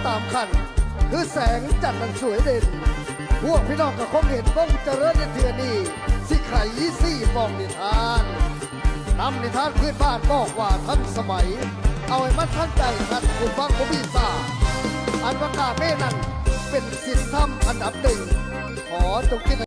ຕາມຂັ້ນ ຄືແສງຈັນອັນສວຍເດັ່ນ. ພວກພີ່ນ້ອງກໍຄົງເຫັນວົງຈະເລີນໃນເທື່ອນີ້ ຊິໄຂສີປອງນິທານ ນຳນິທານພື້ນບ້ານບອກວ່າທັນສະໄໝ ເອົາໃຫ້ມັນທັນໃຈກັນຜູ້ຟັງຜູ້ມີສາ ອັນວ່າກາເບນັ້ນເປັນສິນທຳອັນດັບໜຶ່ງ ຂໍຈົ່ງຄິດ